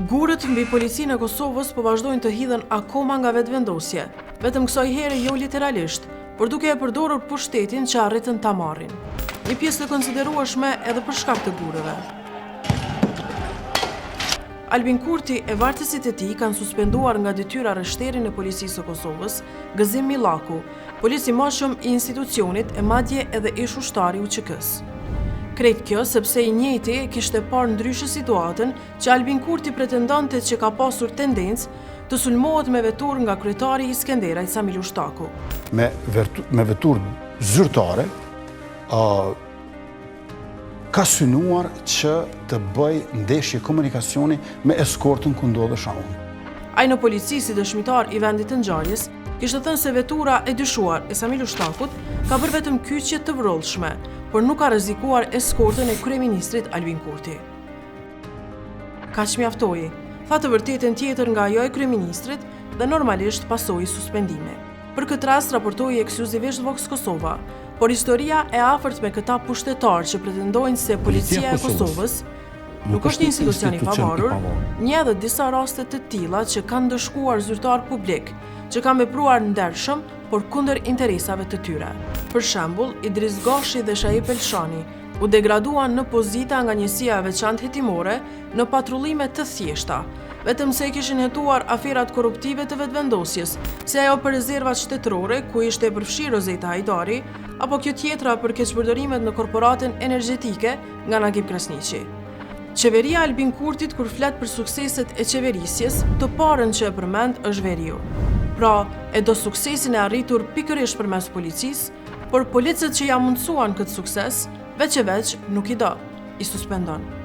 Gurët mbi policinë e Kosovës po vazhdojnë të hidhen akoma nga Vetëvendosje, vetëm kësaj here jo literalisht, por duke e përdorur pushtetin që arritën ta marrin. Një pjesë të konsiderueshme edhe për shkak të gurëve. Albin Kurti e vartësit e tij kanë suspenduar nga detyra rreshterin e Policisë së Kosovës, Gëzim Millaku, polic i moçëm i institucionit e madje edhe ish-ushtar i UÇK-së. Krejt kjo sepse i njëjti e kishte parë ndryshe situatën që Albin Kurti pretendonte që ka pasur tendencë të sulmohet me veturë nga kryetari i Skenderajt Sami Lushtaku. Me me veturë zyrtare, ka synuar që të bëjë ndeshje komunikacioni me eskortën ku ndodhesha unë. Ai në polici si dëshmitar i vendit të ngjarjes, kishte thënë se vetura e dyshuar e Sami Lushtakut ka bërë vetëm kyçje të vrullshme, por nuk ka rrezikuar eskortën e kryeministrit Albin Kurti. Kaq mjaftoi, tha të vërtetën tjetër nga ajo e kryeministrit dhe normalisht pasoi suspendimi. Për këtë rast raportoi ekskluzivisht Vox Kosova, por historia e afërt me këta pushtetarë që pretendojnë se Policia e Kosovës nuk është një institucion i pavarur, njeh edhe disa raste të tilla që kanë ndëshkuar zyrtarë publikë, që kanë vepruar ndershëm, por kundër interesave të tyre. Për shembull, Idriz Gashi dhe Shaip Elshani u degraduan në pozita nga njësia e veçantë hetimore në patrullime të thjeshta, vetëm se kishin hetuar aferat korruptive të Vetëvendosjes, si ajo për rezervat shtetërore ku ishte e përfshirë Rozeta Hajdari, apo kjo tjetra për keqpërdorimet në korporatën energjetike nga Nagip Krasniqi. Qeveria e Albin Kurtit kur flet për sukseset e qeverisjes, të parën që e përmend është veriu. Pra, e do suksesin e arritur pikërisht përmes policisë, por policët që ia mundësuan këtë sukses, veç e veç nuk i do, i suspendon.